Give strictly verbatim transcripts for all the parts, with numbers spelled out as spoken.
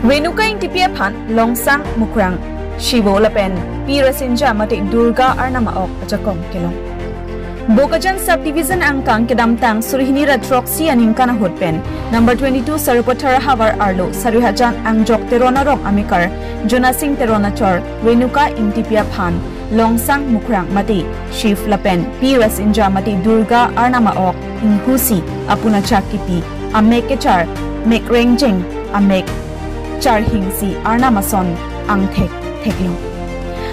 Renuka Ingtipi aphan Longsang Mukrang, Shivo lapen Pi Rasinja mate Durga arnam a-ok ajakong kelong. Bokajan Subdivision angkang kedamtang suri hini ra throksi aningkan ahut pen number twenty-two Sarupathar havar arlo Sarihajan Angjok Teron arong amekar Jonasing Teron achor Renuka Ingtipi aphan Longsang Mukrang mate Shiv lapen Pi Rasinja mate Durga arnam a-ok inghusi apun achak kipi amek kechar mek rengjeng amek charhingsi arnam ason angthek theklong.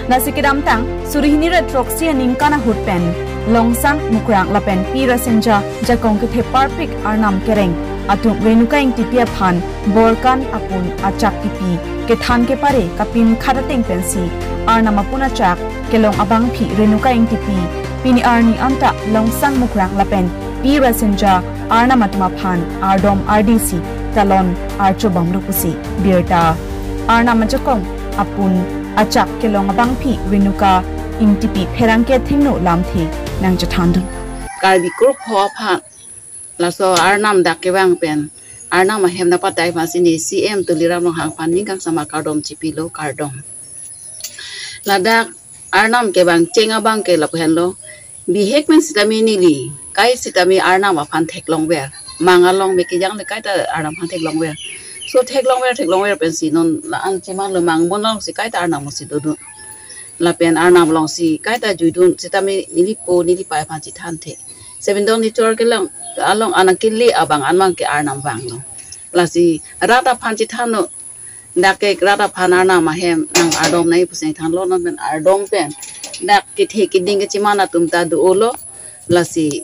Lasi kedamtang suri hini ra throksi aningkan ahut pen Longsang Mukrang lapen Pi Rasinja jakong kethe parpik arnam kereng atum Renuka Ingtipi aphan borkan apun achak kipi kethan kepare kapin khat ateng pensi arnam apun achak kelong abangpi Renuka Ingtipi pini arni anta Longsang Mukrang lapen Pi Rasinja arnam atum aphan ardom ardisi talon archobomlo pusi birta arnam ajakong apun achak kelong abangpi Renuka Ingtipi pherangke thengno lamthe nangchethandun. Karbi Kro-pho aphan laso arnam dak kevang pen arnam ahem nangpatai aphansi ne C M Tuliram Ronghang aphan ning kangsam akardom chipilo, kardom. Ladak arnam kevang cheng abangke lapu henlo. Bihek pen sitame neli kai sitame arnam aphan theklongver. Mang along me kejang le kaita arnam aphan theklongver. So theklongver, theklongver pensi non la-an chemanlo, mang bon alongsi kaita arnam alongsi dodun. Lapen arnam alongsi kaita juidun sitame neli po neli pai aphan chethanthe. Seven Don ni chor kelong along anang kili abang anmang ke arnam vanglo. Lasi rat aphan chethanlo. Dak ke rat aphan arnam ahem nang ardom nai pusi thanlo, non pen ardom pen dak kethe keding kecheman atum ta do-olo. Lasi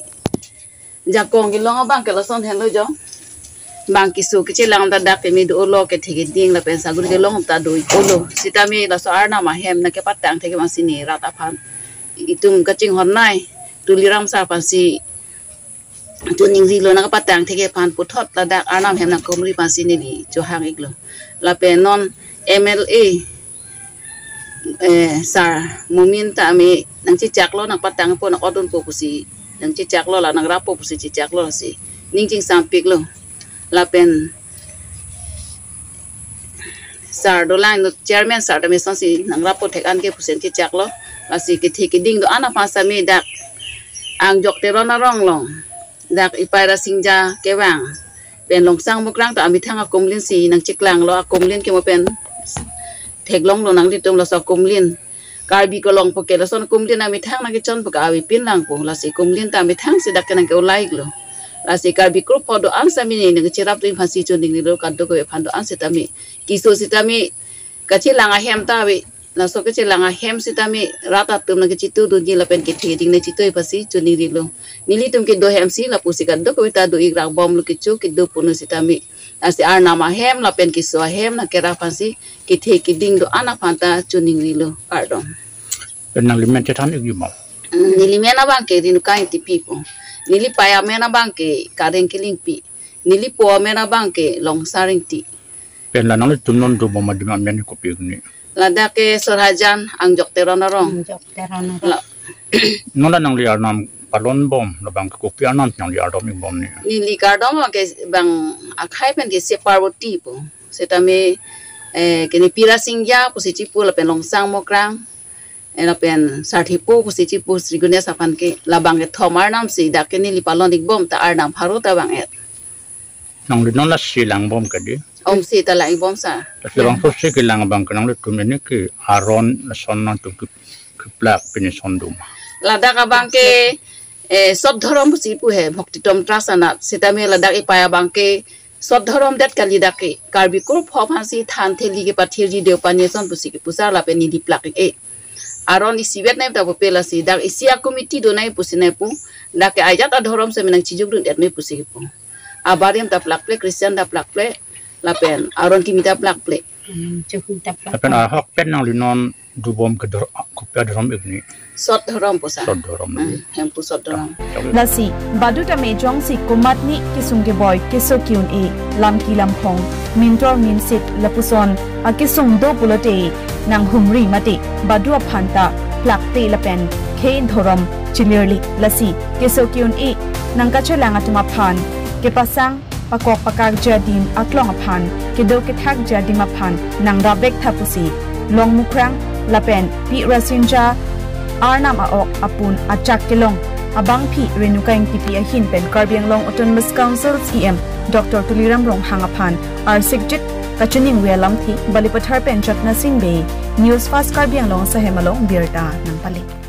jakong kelong abangke lason henlo jo. Bang keso kechelang ta dak keme do-olo, kethe keding lapen saguri kelong ta do-olo. Sitame laso arnam ahem nangkepatang thek abangsi ne rat aphan itum kachinghon nai Tuliram sir aphansi choningrilo, nangkepatang thek aphan puthot ladak arnam ahem nangkumri aphansi neli chohang-iklo. Lapen non M L A, eh, sir Momin tame nangchechaklo, nangpatangpo, nang-odunpo pusi nangchechaklo, la nangrappo pusi chechaklo si ning chingsampiklo. Lapen sir dolang no chairman sir tame sonsi nangrappo thek-an ke pusi nangchechaklo. Lasi kethe keding do-an aphan sitame dak Angjok Teron arong along dak Ipai Rasinja kevang pen Longsang Mukrang ta amethang akumlinsi nangcheklanglo, akumlin kemo pen theklonglo nanglitum, laso akumlin Karbi Kelongpo ke lason akumlin amethang nangkechonpo ke avepin langpo, lasi akumlin ta amethangsi dak ke nangke-o-iklo. Lasi Karbi Kro-pho do-an sitame ne nangcherapdun aphansi choningrilo, kadokave aphan do-an sitame keso sitame kachelang ahem ta ave. Laso kachelang ahem sitame rat atum nangkechetudunji lapen kethe keding nangchetoi aphansi choningrilo. Nelitum kedo ahemsi lapusi kadokave ta do-ik rakbomlo, kecho kedo punu sitame. Lasi arnam ahem lapen keso ahem nangkerap aphansi kethe keding do-an aphan ta choningrilo, kardom. Pen nanglimen chethan-ikji ma? Mm, nelimen abangke Renuka Ingtipi pu. Nelipai amen abangke Kareng Kilingpi. Nelipo amen abangke Longsang Ingti. Pen la nanglitum non dobom adim amen kopi-ikji? Ladak ke Sorhajan Angjok Teron arong. Angjok Teron arong. La- Non la nangli arnam palonbom, labang kopi arnam nangli ardom-ikbom ni? Neli kardom ke bang akhai pen ke Sri Parvati pu. Sitame, eh, kene Pi Rasinja pusi chepu lapen Longsang Mukrang, eh, lapen Sarthipo pusi chepu Sri Ganesh aphan ke, labang kethom arnamsi dak ke neli palon-ikbom ta arnam pharo ta vang-et. Nangli non lasi langbom kedi? Om, sita langbomsa. Lasi bangso si kelang abangke nanglitum ini ke aron lason nangtum ke keplak pini sondum. Ladak abangke, eh, Sot Dhorom pusi pu he, Bhaktitom Trust anat. Sitame ladak ipai abangke Sot Dhorom det kali, dak ke Karbi Kro-pho aphansi than theli kepathirji Deopani ason pusi kepu sar lapen neli plak-ik-e. Aron isivet nai ta pupe, lasi dak isi a-committee do nai pusi nai pu. Dak ke ajat adhorom sitame nangchijukdun-et me pusi kepu. Abarim ta plakple, Christian ta plakple, lapen aron kimi ta plakple. Hmm, chuhu ta plak. Lapen ahok pen nangli non dobom ke dor-, kopi adhorom-ikji? Sot Dhorom pusa. Sot Dhorom. Hmm, Hemphu Sot Dhorom. Lasi badu tame jongsi komatne kesung keboi, keso ke-un-e, lamki lamphong, mintor minsit lapuson akesung do pulote nanghumri mate badu aphan ta plakte lapen khei dhorom chilirli, lasi keso ke-un-e nangkachelang atum aphan kepasang pakok pakakji adim aklong aphan kedo kethakji adim aphan nangrap vek tha pusi Longmukrang lapen Pi Rasinja Arnam a-ok apun achak kelong abangphi Renuka Ingtipi ahin pen Karbi Anglong Autonomous Council C E M Doctor Tuliram Ronghang aphan arsikjit kachiningve alamthe Balipathar pen Jatna Sing Bey. News Fast Karbi Anglong Sahem along birta nangpale.